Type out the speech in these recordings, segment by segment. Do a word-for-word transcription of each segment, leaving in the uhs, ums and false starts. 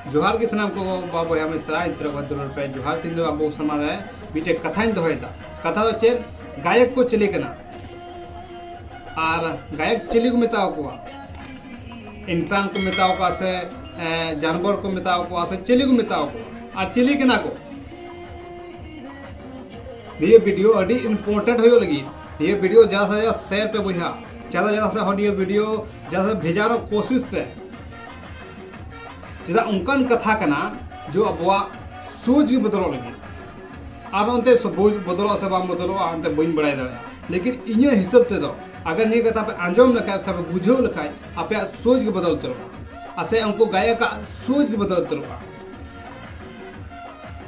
ᱡᱚᱦᱟᱨ ᱜᱮ ᱥᱟᱱᱟᱢ ᱠᱚ ᱵᱟᱵᱟ ᱵᱚᱭᱦᱟ ᱢᱤᱥᱨᱟ, ᱤᱧ ᱛᱚᱨᱚᱯ ᱠᱷᱚᱱ ᱫᱩᱞᱟᱹᱲ ᱯᱮ ᱡᱚᱦᱟᱨ᱾ ᱛᱮᱦᱮᱧ ᱫᱚ ᱟᱵᱚ ᱥᱟᱢᱟᱝ ᱨᱮ ᱢᱤᱫᱴᱮᱡ ᱠᱟᱛᱷᱟᱧ ᱫᱚᱦᱚᱭᱮᱫᱟ᱾ ᱠᱟᱛᱷᱟ ᱫᱚ ᱪᱮᱫ? ᱜᱟᱭᱚᱠ ᱠᱚ ᱪᱤᱞᱤ ᱠᱟᱱᱟ? ᱟᱨ ᱜᱟᱭᱚᱠ ᱪᱤᱞᱤ ᱠᱚ ᱢᱮᱛᱟᱣ ᱠᱚᱣᱟ? ᱤᱱᱥᱟᱱ ᱠᱚ ᱢᱮᱛᱟᱣ ᱠᱚᱣᱟ ᱥᱮ, ᱮ, ᱡᱟᱱᱣᱟᱨ ᱠᱚ ᱢᱮᱛᱟᱣ ᱠᱚᱣᱟ ᱥᱮ ᱪᱤᱞᱤ ᱠᱚ ᱢᱮᱛᱟᱣ ᱠᱚᱣᱟ? ᱟᱨ ᱪᱤᱞᱤ ᱠᱟᱱᱟ ᱠᱚ? ᱱᱤᱭᱟᱹ ᱵᱷᱤᱰᱤᱭᱳ ᱟᱹᱰᱤ ᱤᱢᱯᱚᱨᱴᱮᱱᱴ ᱦᱩᱭᱩᱜ ᱞᱟᱹᱜᱤᱫ, ᱱᱤᱭᱟᱹ ᱵᱷᱤᱰᱤᱭᱳ ᱡᱟᱫᱟ ᱥᱮ ᱡᱟᱫᱟ ᱥᱮᱭᱟᱨ ᱯᱮ ᱵᱚᱭᱦᱟ, ᱡᱟᱫᱟ ᱡᱟᱫᱟ ᱥᱮ ᱦᱚᱲ ᱱᱤᱭᱟᱹ ᱵᱷᱤᱰᱤᱭᱳ ᱡᱟᱫᱟ ᱥᱮ ᱵᱷᱮᱡᱟᱨᱚᱜ ᱠᱳᱥᱤᱥ ᱯᱮ᱾ ᱪᱮᱫᱟᱜ ᱚᱱᱠᱟᱱ ᱠᱟᱛᱷᱟ ᱠᱟᱱᱟ ᱡᱮ ᱟᱵᱚᱣᱟᱜ ᱥᱳᱪ ᱜᱮ ᱵᱚᱫᱚᱞᱚᱜ ᱞᱟᱹᱜᱤᱫ᱾ ᱟᱨ ᱚᱱᱛᱮ ᱥᱳᱪ ᱵᱚᱫᱚᱞᱚᱜᱼᱟ ᱥᱮ ᱵᱟᱝ ᱵᱚᱫᱚᱞᱚᱜᱼᱟ, ᱚᱱᱛᱮ ᱵᱟᱹᱧ ᱵᱟᱲᱟᱭ ᱫᱟᱲᱮᱭᱟᱜᱼᱟ, ᱞᱮᱠᱤᱱ ᱤᱧᱟᱹᱜ ᱦᱤᱥᱟᱹᱵ ᱛᱮᱫᱚ ᱟᱜᱟᱨ ᱱᱤᱭᱟᱹ ᱠᱟᱛᱷᱟ ᱯᱮ ᱟᱸᱡᱚᱢ ᱞᱮᱠᱷᱟᱡ ᱥᱮ ᱯᱮ ᱵᱩᱡᱷᱟᱹᱣ ᱞᱮᱠᱷᱟᱡ, ᱟᱯᱮᱭᱟᱜ ᱥᱳᱪ ᱜᱮ ᱵᱚᱫᱚᱞ ᱩᱛᱟᱹᱨᱚᱜᱼᱟ᱾ ᱟᱨ ᱥᱮ ᱩᱱᱠᱩ ᱜᱟᱭᱚᱠᱟᱜ ᱥᱳᱪ ᱜᱮ ᱵᱚᱫᱚᱞ ᱩᱛᱟᱹᱨᱚᱜᱼᱟ᱾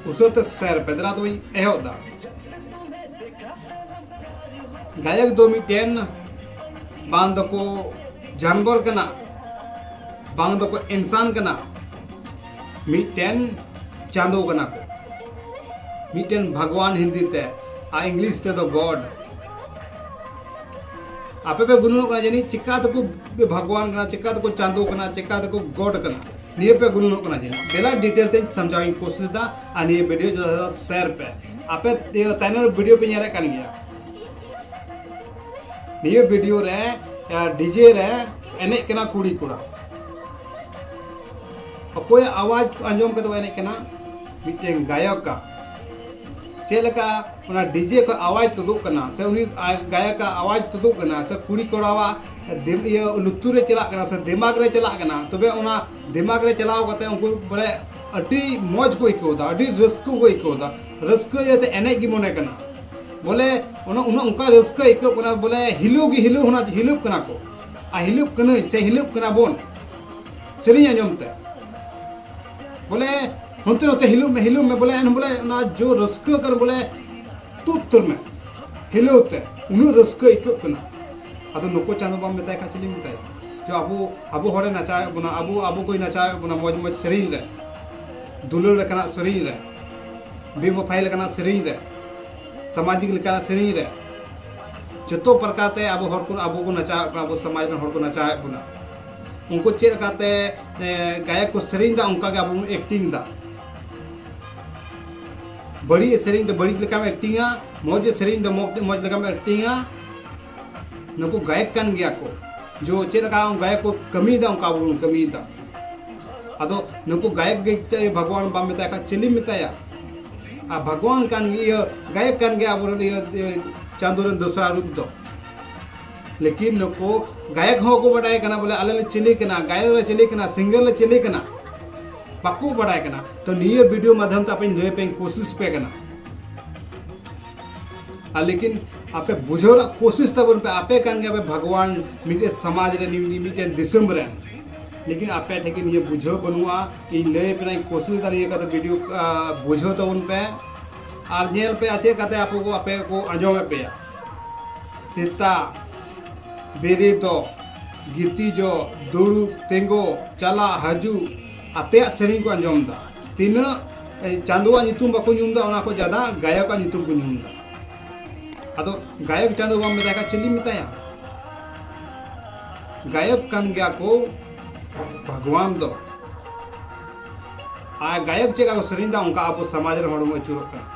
ᱩᱥᱟᱹᱨᱟ ᱛᱮ ᱥᱮᱨ ᱯᱮ ᱫᱮᱞᱟ ᱛᱚᱵᱮᱧ ᱮᱦᱚᱵ ᱫᱟ᱾ ᱜᱟᱭᱚᱠ ᱫᱚ ᱢᱤᱫᱴᱮᱱ ᱵᱟᱝ ᱫᱚᱠᱚ ᱡᱟᱱᱣᱟᱨ ᱠᱟᱱᱟ, ᱵᱟᱝ ᱫᱚᱠᱚ ᱤᱱᱥᱟᱱ ᱠᱟᱱᱟ, ᱢᱤᱫᱴᱮᱱ ᱪᱟᱸᱫᱳ ᱠᱟᱱᱟ ᱠᱚ, ᱢᱤᱫᱴᱮᱱ ᱵᱷᱟᱜᱽᱣᱟᱱ ᱦᱤᱱᱫᱤ ᱛᱮ, ᱟᱨ ᱤᱝᱞᱤᱥ ᱛᱮᱫᱚ ᱜᱚᱰ᱾ ᱟᱯᱮ ᱯᱮ ᱜᱩᱱᱟᱹᱱᱚᱜ ᱠᱟᱱᱟ ᱡᱟᱹᱱᱤᱡ ᱪᱤᱠᱟ ᱛᱮᱠᱚ ᱵᱷᱟᱜᱽᱣᱟᱱ ᱠᱟᱱᱟ, ᱪᱤᱠᱟ ᱛᱮᱠᱚ ᱪᱟᱸᱫᱳ ᱠᱟᱱᱟ, ᱪᱤᱠᱟ ᱛᱮᱠᱚ ᱜᱚᱰ ᱠᱟᱱᱟ, ᱱᱤᱭᱟᱹ ᱯᱮ ᱜᱩᱱᱟᱹᱱᱚᱜ ᱠᱟᱱᱟ ᱡᱟᱹᱱᱤᱡ᱾ ᱫᱮᱞᱟ ᱰᱤᱴᱮᱞ ᱛᱮᱧ ᱥᱟᱢᱡᱷᱟᱣ ᱤᱧ ᱠᱳᱥᱤᱥ ᱫᱟ, ᱟᱨ ᱱᱤᱭᱟᱹ ᱵᱷᱤᱰᱤᱭᱳ ᱡᱟᱫᱟ ᱥᱮᱭᱟᱨ ᱯᱮ᱾ ᱟᱯᱮ ᱤᱭᱟᱹ ᱛᱟᱭᱱᱚᱢ ᱵᱷᱤᱰᱤᱭᱳ ᱯᱮ ᱧᱮᱞᱮᱫ ᱠᱟᱱ ᱜᱮᱭᱟ᱾ ᱱᱤᱭᱟᱹ ᱵᱷᱤᱰᱤᱭᱳ ᱨᱮ, ᱮ, ᱰᱤᱡᱮ ᱨᱮ ᱮᱱᱮᱡ ᱠᱟᱱᱟ ᱠᱩᱲᱤ ᱠᱚᱲᱟ᱾ ᱚᱠᱚᱭᱟᱜ ᱟᱣᱟᱡᱽ ᱟᱸᱡᱚᱢ ᱠᱟᱛᱮ ᱠᱚ ᱮᱱᱮᱡ ᱠᱟᱱᱟ? ᱢᱤᱫᱴᱮᱱ ᱜᱟᱭᱚᱠᱟᱜ᱾ ᱪᱮᱫ ᱞᱮᱠᱟ ᱚᱱᱟ ᱰᱤᱡᱮ ᱠᱷᱚᱱ ᱟᱣᱟᱡᱽ ᱛᱩᱫᱩᱜ ᱠᱟᱱᱟ, ᱥᱮ ᱩᱱᱤ ᱟ-, ᱜᱟᱭᱚᱠᱟᱜ ᱟᱣᱟᱡᱽ ᱛᱩᱫᱩᱜ ᱠᱟᱱᱟ, ᱥᱮ ᱠᱩᱲᱤ ᱠᱚᱲᱟᱣᱟᱜ ᱫᱤᱢ-, ᱤᱭᱟᱹ, ᱞᱩᱛᱩᱨ ᱨᱮ ᱪᱟᱞᱟᱜ ᱠᱟᱱᱟ, ᱥᱮ ᱫᱤᱢᱟᱜᱽ ᱨᱮ ᱪᱟᱞᱟᱜ ᱠᱟᱱᱟ, ᱛᱚᱵᱮ ᱚᱱᱟ ᱫᱤᱢᱟᱜᱽ ᱨᱮ ᱪᱟᱞᱟᱣ ᱠᱟᱛᱮ ᱩᱱᱠᱩ ᱵᱚᱞᱮ ᱟᱹᱰᱤ ᱢᱚᱡᱽ ᱠᱚ ᱟᱹᱭᱠᱟᱹᱣ ᱫᱟ, ᱟᱹᱰᱤ ᱨᱟᱹᱥᱠᱟᱹ ᱠᱚ ᱟᱹᱭᱠᱟᱹᱣ ᱫᱟ, ᱨᱟᱹᱥᱠᱟᱹ ᱤᱭᱟᱹᱛᱮ ᱮᱱᱮᱡ ᱜᱮ ᱢᱚᱱᱮ ᱠᱟᱱᱟ᱾ ᱵᱚᱞᱮ ᱚᱱᱟ, ᱚᱱᱟ ᱚᱱᱠᱟ ᱨᱟᱹᱥᱠᱟᱹ ᱟᱹᱭᱠᱟᱹᱜ ᱠᱟᱱᱟ, ᱵᱚᱞᱮ ᱦᱤᱞᱟᱹᱣ ᱜᱮ ᱦᱤᱞᱟᱹᱣ, ᱚᱱᱟ ᱦᱤᱞᱟᱹᱜ ᱠᱟᱱᱟ ᱠᱚ, ᱟᱨ ᱦᱤᱞᱟᱹᱜ ᱠᱟᱹᱱᱟᱹᱧ ᱥᱮ ᱦᱤᱞᱟᱹᱜ ᱠᱟᱱᱟ ᱵᱚᱱ ᱥᱮᱨᱮᱧ ᱟᱸᱡᱚᱢ ᱛᱮ᱾ ᱵᱚᱞᱮ ᱦᱚᱱᱛᱮ ᱱᱚᱛᱮ ᱦᱤᱞᱟᱹᱜ ᱢᱮ, ᱦᱤᱞᱟᱹᱜ ᱢᱮ, ᱵᱚᱞᱮ ᱮᱱ ᱵᱚᱞᱮ ᱚᱱᱟ ᱡᱳ ᱨᱟᱹᱥᱠᱟᱹ ᱠᱟᱱ, ᱵᱚᱞᱮ ᱛᱩᱫ ᱩᱛᱟᱹᱨ ᱢᱮ ᱦᱤᱞᱟᱹᱣ ᱛᱮ, ᱩᱱᱟᱹᱜ ᱨᱟᱹᱥᱠᱟᱹ ᱟᱹᱭᱠᱟᱹᱜ ᱠᱟᱱᱟ᱾ ᱟᱫᱚ ᱱᱩᱠᱩ ᱪᱟᱸᱫᱳ ᱵᱟᱢ ᱢᱮᱛᱟᱭ ᱠᱷᱟᱱ ᱪᱤᱞᱤᱢ ᱢᱮᱛᱟᱭᱟ? ᱡᱮ ᱟᱵᱚ, ᱟᱵᱚ ᱦᱚᱲᱮ ᱱᱟᱪᱟᱣᱮᱫ ᱵᱚᱱᱟ, ᱟᱵᱚ, ᱟᱵᱚ ᱠᱚᱭ ᱱᱟᱪᱟᱣᱮᱫ ᱵᱚᱱᱟ ᱢᱚᱡᱽ ᱢᱚᱡᱽ ᱥᱮᱨᱮᱧ ᱨᱮ, ᱫᱩᱞᱟᱹᱲ ᱞᱮᱠᱟᱱᱟᱜ ᱥᱮᱨᱮᱧ ᱨᱮ, ᱵᱮᱵᱟᱯᱷᱟᱭ ᱞᱮᱠᱟᱱᱟᱜ ᱥᱮᱨᱮᱧ ᱨᱮ, ᱥᱟᱢᱟᱡᱤᱠ ᱞᱮᱠᱟᱱᱟᱜ ᱥᱮᱨᱮᱧ ᱨᱮ, ᱡᱚᱛᱚ ᱯᱨᱚᱠᱟᱨ ᱛᱮ ᱟᱵᱚ ᱦᱚᱲ ᱠᱚ, ᱟᱵᱚ ᱠᱚ ᱱᱟᱪᱟᱣᱮᱫ ᱵᱚᱱᱟ, ᱟᱵᱚ ᱥᱚᱢᱟᱡᱽ ᱨᱮᱱ ᱦᱚᱲ ᱠᱚ ᱱᱟᱪᱟᱣᱮᱫ ᱵᱚᱱᱟ᱾ ᱩᱱᱠᱩ ᱪᱮᱫ ᱞᱮᱠᱟᱛᱮ ᱜᱟᱭᱚᱠ ᱠᱚ ᱥᱮᱨᱮᱧ ᱮᱫᱟ, ᱚᱱᱠᱟ ᱜᱮ ᱟᱵᱚ ᱵᱚᱱ ᱮᱠᱴᱤᱝ ᱮᱫᱟ᱾ ᱵᱟᱹᱲᱤᱡ ᱮ ᱥᱮᱨᱮᱧ ᱫᱚ ᱵᱟᱹᱲᱤᱡ ᱞᱮᱠᱟᱢ ᱮᱠᱴᱤᱝᱟ, ᱢᱚᱡᱽ ᱮ ᱥᱮᱨᱮᱧ ᱫᱚ ᱢᱚᱡᱽ ᱞᱮᱠᱟᱢ ᱮᱠᱴᱤᱝᱟ᱾ ᱱᱩᱠᱩ ᱜᱟᱭᱚᱠ ᱠᱟᱱ ᱜᱮᱭᱟ ᱠᱚ, ᱡᱚ ᱪᱮᱫ ᱞᱮᱠᱟ ᱜᱟᱭᱚᱠ ᱠᱚ ᱠᱟᱹᱢᱤᱭᱮᱫᱟ, ᱚᱱᱠᱟ ᱟᱵᱚ ᱵᱚᱱ ᱠᱟᱹᱢᱤᱭᱮᱫᱟ᱾ ᱟᱫᱚ ᱱᱩᱠᱩ ᱜᱟᱭᱚᱠ ᱜᱮ ᱵᱷᱟᱜᱽᱣᱟᱱ ᱵᱟᱢ ᱢᱮᱛᱟᱭ ᱠᱷᱟᱱ ᱪᱮᱫ ᱮᱢ ᱢᱮᱛᱟᱭᱟ? ᱟᱨ ᱵᱷᱟᱜᱽᱣᱟᱱ ᱠᱟᱱ ᱜᱮ, ᱤᱭᱟᱹ ᱜᱟᱭᱚᱠ ᱠᱟᱱ ᱜᱮᱭᱟ ᱟᱵᱚᱨᱮᱱ, ᱤᱭᱟᱹ ᱪᱟᱸᱫᱳ ᱨᱮᱱ ᱫᱚᱥᱨᱟ ᱨᱩᱯ ᱫᱚ᱾ ᱞᱮᱠᱤᱱ ᱱᱩᱠᱩ ᱜᱟᱭᱚᱠ ᱦᱚᱸ ᱠᱚ ᱵᱟᱰᱟᱭ ᱠᱟᱱᱟ ᱵᱚᱞᱮ ᱟᱞᱮ ᱞᱮ ᱪᱤᱞᱤ ᱠᱟᱱᱟ, ᱜᱟᱭᱚᱠ ᱞᱮ ᱪᱤᱞᱤ ᱠᱟᱱᱟ, ᱥᱤᱝᱜᱟᱨ ᱞᱮ ᱪᱤᱞᱤ ᱠᱟᱱᱟ, ᱵᱟᱠᱚ ᱵᱟᱰᱟᱭ ᱠᱟᱱᱟ᱾ ᱛᱚ ᱱᱤᱭᱟᱹ ᱵᱷᱤᱰᱤᱭᱳ ᱢᱟᱫᱽᱫᱷᱚᱢ ᱛᱮ ᱟᱯᱮᱧ ᱞᱟᱹᱭ ᱟᱯᱮᱧ ᱠᱳᱥᱤᱥ ᱯᱮ ᱠᱟᱱᱟ᱾ ᱟᱨ ᱞᱮᱠᱤᱱ ᱟᱯᱮ ᱵᱩᱡᱷᱟᱹᱣ ᱨᱮᱱᱟᱜ ᱠᱳᱥᱤᱥ ᱛᱟᱵᱚᱱ ᱯᱮ, ᱟᱯᱮ ᱠᱟᱱ ᱜᱮᱭᱟ ᱯᱮ ᱵᱷᱟᱜᱽᱣᱟᱱ ᱢᱤᱫᱴᱮᱱ ᱥᱚᱢᱟᱡᱽ ᱨᱮ, ᱢᱤᱫᱴᱮᱱ ᱫᱤᱥᱚᱢ ᱨᱮ᱾ ᱞᱮᱠᱤᱱ ᱟᱯᱮ ᱴᱷᱮᱱ ᱜᱮ ᱱᱤᱭᱟᱹ ᱵᱩᱡᱷᱟᱹᱣ ᱵᱟᱹᱱᱩᱜᱼᱟ᱾ ᱤᱧ ᱞᱟᱹᱭ ᱟᱯᱮ ᱨᱮᱱᱟᱜ ᱤᱧ ᱠᱳᱥᱤᱥ ᱮᱫᱟ ᱱᱤᱭᱟᱹ ᱠᱟᱛᱷᱟ ᱵᱷᱤᱰᱤᱭᱳ ᱵᱩᱡᱷᱟᱹᱣ ᱛᱟᱵᱚᱱ ᱯᱮ᱾ ᱟᱨ ᱧᱮᱞ ᱯᱮ ᱪᱮᱫ ᱠᱟᱛᱮ ᱟᱯᱮ ᱠᱚ ᱟᱯᱮ ᱠᱚ ᱟᱸᱡᱚᱢᱮᱫ ᱯᱮᱭᱟ᱾ ᱥᱮᱛᱟᱜ ᱵᱮᱨᱮᱫᱚᱜ, ᱜᱤᱛᱤᱡᱚᱜ, ᱫᱩᱲᱩᱵ, ᱛᱤᱸᱜᱩ, ᱪᱟᱞᱟᱜ, ᱦᱤᱡᱩᱜ, ᱟᱯᱮᱭᱟᱜ ᱥᱮᱨᱮᱧ ᱠᱚ ᱟᱸᱡᱚᱢ ᱮᱫᱟ᱾ ᱛᱤᱱᱟᱹᱜ ᱪᱟᱸᱫᱳᱣᱟᱜ ᱧᱩᱛᱩᱢ ᱵᱟᱠᱚ ᱧᱩᱢ ᱮᱫᱟ, ᱚᱱᱟ ᱠᱚ ᱡᱟᱫᱟ ᱜᱟᱭᱚᱠᱟᱜ ᱧᱩᱛᱩᱢ ᱠᱚ ᱧᱩᱢ ᱮᱫᱟ᱾ ᱟᱫᱚ ᱜᱟᱭᱚᱠ ᱪᱟᱸᱫᱳ ᱵᱟᱢ ᱢᱮᱛᱟᱭ ᱠᱷᱟᱱ ᱪᱤᱞᱤᱢ ᱢᱮᱛᱟᱭᱟ? ᱜᱟᱭᱚᱠ ᱠᱟᱱ ᱜᱮᱭᱟ ᱠᱚ ᱵᱷᱟᱜᱽᱣᱟᱱ ᱫᱚ᱾ ᱟᱨ ᱜᱟᱭᱚᱠ ᱪᱮᱫ ᱞᱮᱠᱟ ᱠᱚ ᱥᱮᱨᱮᱧ ᱮᱫᱟ, ᱚᱱᱠᱟ ᱟᱵᱚ ᱥᱚᱢᱟᱡᱽ ᱨᱮᱱ ᱦᱚᱲ ᱵᱚᱱ ᱟᱹᱪᱩᱨᱚᱜ ᱠᱟᱱᱟ᱾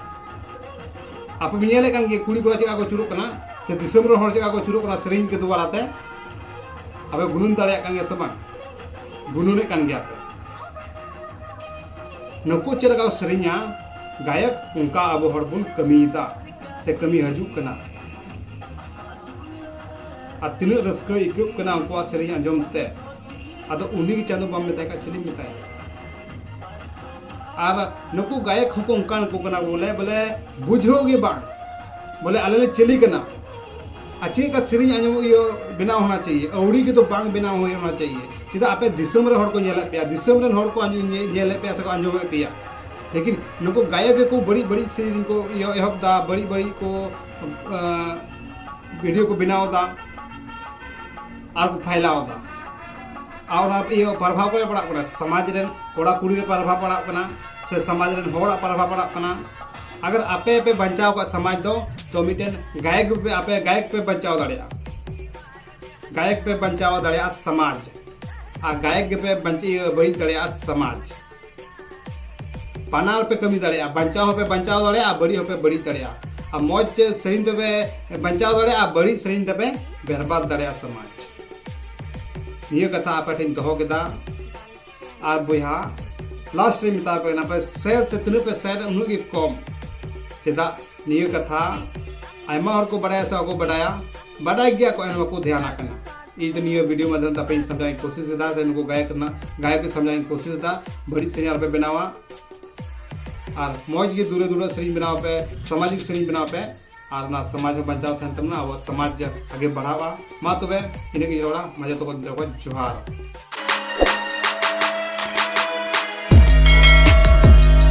ᱟᱯᱮ ᱯᱮ ᱧᱮᱞᱮᱫ ᱠᱟᱱ ᱜᱮᱭᱟ, ᱠᱩᱲᱤ ᱠᱚᱲᱟ ᱪᱮᱫ ᱞᱮᱠᱟ ᱠᱚ ᱟᱹᱪᱩᱨᱚᱜ ᱠᱟᱱᱟ, ᱥᱮ ᱫᱤᱥᱚᱢ ᱨᱮᱱ ᱦᱚᱲ ᱪᱮᱫ ᱞᱮᱠᱟ ᱠᱚ ᱟᱹᱪᱩᱨᱚᱜ ᱠᱟᱱᱟ ᱥᱮᱨᱮᱧ ᱠᱚ ᱫᱩᱣᱟᱨᱟ ᱛᱮ᱾ ᱟᱯᱮ ᱜᱩᱱᱟᱹᱱ ᱫᱟᱲᱮᱭᱟᱜ ᱠᱟᱱ ᱜᱮᱭᱟ ᱥᱮ ᱵᱟᱝ? ᱜᱩᱱᱟᱹᱱᱮᱫ ᱠᱟᱱ ᱜᱮᱭᱟ ᱯᱮ᱾ ᱱᱩᱠᱩ ᱪᱮᱫ ᱞᱮᱠᱟ ᱠᱚ ᱥᱮᱨᱮᱧᱟ ᱜᱟᱭᱚᱠ, ᱚᱱᱠᱟ ᱟᱵᱚ ᱦᱚᱲ ᱵᱚᱱ ᱠᱟᱹᱢᱤᱭᱮᱫᱟ ᱥᱮ ᱠᱟᱹᱢᱤ ᱦᱤᱡᱩᱜ ᱠᱟᱱᱟ᱾ ᱟᱨ ᱛᱤᱱᱟᱹᱜ ᱨᱟᱹᱥᱠᱟᱹ ᱟᱹᱭᱠᱟᱹᱜ ᱠᱟᱱᱟ ᱩᱱᱠᱩᱣᱟᱜ ᱥᱮᱨᱮᱧ ᱟᱸᱡᱚᱢ ᱛᱮ᱾ ᱟᱫᱚ ᱩᱱᱤ ᱜᱮ ᱪᱟᱸᱫᱳ ᱵᱟᱢ ᱢᱮᱛᱟᱭ ᱠᱷᱟᱱ ᱪᱮᱫ ᱮᱢ ᱢᱮᱛᱟᱭᱟ? ᱟᱨ ᱱᱩᱠᱩ ᱜᱟᱭᱚᱠ ᱦᱚᱸᱠᱚ ᱚᱱᱠᱟᱱ ᱠᱚ ᱠᱟᱱᱟ ᱵᱚᱞᱮ, ᱵᱚᱞᱮ ᱵᱩᱡᱷᱟᱹᱣ ᱜᱮ ᱵᱟᱝ, ᱵᱚᱞᱮ ᱟᱞᱮ ᱞᱮ ᱪᱤᱞᱤ ᱠᱟᱱᱟ ᱟᱨ ᱪᱮᱫ ᱞᱮᱠᱟ ᱥᱮᱨᱮᱧ ᱟᱸᱡᱚᱢᱚᱜ ᱤᱭᱟᱹ ᱵᱮᱱᱟᱣ ᱦᱚᱱᱟ ᱪᱟᱦᱤᱭᱮ, ᱟᱹᱣᱲᱤ ᱜᱮ ᱫᱚ ᱵᱟᱝ ᱵᱮᱱᱟᱣ ᱦᱩᱭ ᱦᱚᱱᱟ ᱪᱟᱦᱤᱭᱮ᱾ ᱪᱮᱫᱟᱜ ᱟᱯᱮ ᱫᱤᱥᱚᱢ ᱨᱮ ᱦᱚᱲ ᱠᱚ ᱧᱮᱞᱮᱫ ᱯᱮᱭᱟ, ᱫᱤᱥᱚᱢ ᱨᱮᱱ ᱦᱚᱲ ᱠᱚ ᱟᱸᱡᱚᱢ ᱧᱮ-, ᱧᱮᱞᱮᱫ ᱯᱮᱭᱟ ᱥᱮᱠᱚ ᱟᱸᱡᱚᱢᱮᱫ ᱯᱮᱭᱟ, ᱞᱮᱠᱤᱱ ᱱᱩᱠᱩ ᱜᱟᱭᱚᱠ ᱜᱮᱠᱚ ᱵᱟᱹᱲᱤᱡ ᱵᱟᱹᱲᱤᱡ ᱥᱮᱨᱮᱧ ᱠᱚ ᱤᱭᱟᱹ ᱮᱦᱚᱵ ᱫᱟ, ᱵᱟᱹᱲᱤᱡ ᱵᱟᱹᱲᱤᱡ ᱠᱚ ᱵᱷᱤᱰᱤᱭᱳ ᱠᱚ ᱵᱮᱱᱟᱣ ᱮᱫᱟ ᱟᱨ ᱠᱚ ᱯᱷᱟᱭᱞᱟᱣ ᱮᱫᱟ᱾ ᱟᱨ ᱚᱱᱟ ᱤᱭᱟᱹ ᱯᱨᱚᱵᱷᱟᱵᱽ ᱠᱚ ᱯᱟᱲᱟᱜ ᱠᱟᱱᱟ, ᱥᱚᱢᱟᱡᱽ ᱨᱮᱱ ᱠᱚᱲᱟ ᱠᱩᱲᱤ ᱨᱮ ᱯᱨᱚᱵᱷᱟᱵᱽ ᱯᱟᱲᱟᱜ ᱠᱟᱱᱟ, ᱥᱮ ᱥᱚᱢᱟᱡᱽ ᱨᱮᱱ ᱦᱚᱲᱟᱜ ᱯᱨᱚᱵᱷᱟᱵᱽ ᱯᱟᱲᱟᱜ ᱠᱟᱱᱟ᱾ ᱟᱜᱟᱨ ᱟᱯᱮ ᱯᱮ ᱵᱟᱧᱪᱟᱣ ᱠᱟᱜ ᱥᱚᱢᱟᱡᱽ ᱫᱚ, ᱛᱚ ᱢᱤᱫᱴᱮᱱ ᱜᱟᱭᱚᱠ ᱯᱮ, ᱟᱯᱮ ᱜᱟᱭᱚᱠ ᱯᱮ ᱵᱟᱧᱪᱟᱣ ᱫᱟᱲᱮᱭᱟᱜᱼᱟ, ᱜᱟᱭᱚᱠ ᱯᱮ ᱵᱟᱧᱪᱟᱣ ᱫᱟᱲᱮᱭᱟᱜᱼᱟ ᱥᱚᱢᱟᱡᱽ᱾ ᱟᱨ ᱜᱟᱭᱚᱠ ᱜᱮᱯᱮ ᱵᱟᱧᱪᱟᱣ ᱵᱟᱹᱲᱤᱡ ᱫᱟᱲᱮᱭᱟᱜᱼᱟ ᱥᱚᱢᱟᱡᱽ᱾ ᱵᱟᱱᱟᱨ ᱯᱮ ᱠᱟᱹᱢᱤ ᱫᱟᱲᱮᱭᱟᱜᱼᱟ, ᱵᱟᱧᱪᱟᱣ ᱦᱚᱸᱯᱮ ᱵᱟᱧᱪᱟᱣ ᱫᱟᱲᱮᱭᱟᱜᱼᱟ, ᱵᱟᱹᱲᱤᱡ ᱦᱚᱸᱯᱮ ᱵᱟᱹᱲᱤᱡ ᱫᱟᱲᱮᱭᱟᱜᱼᱟ᱾ ᱟᱨ ᱢᱚᱡᱽ ᱥᱮᱨᱮᱧ ᱫᱚᱯᱮ ᱵᱟᱧᱪᱟᱣ ᱫᱟᱲᱮᱭᱟᱜᱼᱟ, ᱵᱟᱹᱲᱤᱡ ᱥᱮᱨᱮᱧ ᱫᱚᱯᱮ ᱵᱮᱨᱵᱟᱫ ᱫᱟᱲᱮᱭᱟᱜᱼᱟ ᱥᱚᱢᱟᱡᱽ᱾ ᱱᱤᱭᱟᱹ ᱠᱟᱛᱷᱟ ᱟᱯᱮ ᱴᱷᱮᱱ ᱫᱚᱦᱚ ᱠᱮᱫᱟ᱾ ᱟᱨ ᱵᱚᱭᱦᱟ, ᱞᱟᱥᱴ ᱨᱮᱧ ᱢᱮᱛᱟ ᱯᱮ ᱠᱟᱱᱟ, ᱯᱮ ᱥᱮᱭᱟᱨ ᱛᱮ ᱛᱤᱱᱟᱹᱜ ᱯᱮ ᱥᱮᱭᱟᱨ, ᱩᱱᱟᱹᱜ ᱜᱮ ᱠᱚᱢ᱾ ᱪᱮᱫᱟᱜ ᱱᱤᱭᱟᱹ ᱠᱟᱛᱷᱟ ᱟᱭᱢᱟ ᱦᱚᱲ ᱠᱚ ᱵᱟᱰᱟᱭᱟ ᱥᱮ ᱵᱟᱠᱚ ᱵᱟᱰᱟᱭᱟ, ᱵᱟᱰᱟᱭ ᱜᱮᱭᱟ ᱠᱚ, ᱮᱱ ᱵᱟᱠᱚ ᱫᱷᱮᱭᱟᱱᱟᱜ ᱠᱟᱱᱟ᱾ ᱤᱧ ᱫᱚ ᱱᱤᱭᱟᱹ ᱵᱷᱤᱰᱤᱭᱳ ᱢᱟᱫᱽᱫᱷᱚᱢ ᱛᱮ ᱟᱯᱮᱧ ᱥᱚᱢᱡᱷᱟᱣ ᱤᱧ ᱠᱳᱥᱤᱥ ᱮᱫᱟ, ᱥᱮ ᱱᱩᱠᱩ ᱜᱟᱭᱚᱠ ᱨᱮᱱᱟᱜ, ᱜᱟᱭᱚᱠ ᱜᱮ ᱥᱚᱢᱡᱷᱟᱣ ᱤᱧ ᱠᱳᱥᱤᱥ ᱮᱫᱟ᱾ ᱵᱟᱹᱲᱤᱡ ᱥᱮᱨᱮᱧ ᱟᱞᱚᱯᱮ ᱵᱮᱱᱟᱣᱟ, ᱟᱨ ᱢᱚᱡᱽ ᱜᱮ ᱫᱩᱞᱟᱹ ᱫᱩᱞᱟᱹ ᱥᱮᱨᱮᱧ ᱵᱮᱱᱟᱣ ᱯᱮ, ᱥᱟᱢᱟᱡᱤᱠ ᱥᱮᱨᱮᱧ ᱵᱮᱱᱟᱣ ᱯᱮ, ᱟᱨ ᱚᱱᱟ ᱥᱚᱢᱟᱡᱽ ᱦᱚᱸ ᱵᱟᱧᱪᱟᱣ ᱛᱟᱦᱮᱱ ᱛᱟᱵᱚᱱᱟ, ᱟᱵᱚᱣᱟᱜ ᱥᱚᱢᱟᱡᱽ ᱟᱜᱮ ᱵᱟᱲᱦᱟᱣᱟ᱾ ᱢᱟ ᱛᱚᱵᱮ ᱤᱱᱟᱹᱜ ᱜᱤᱧ ᱨᱚᱲᱟ, ᱢᱟ ᱡᱚᱛᱚ ᱠᱚ ᱡᱚᱦᱟᱨ᱾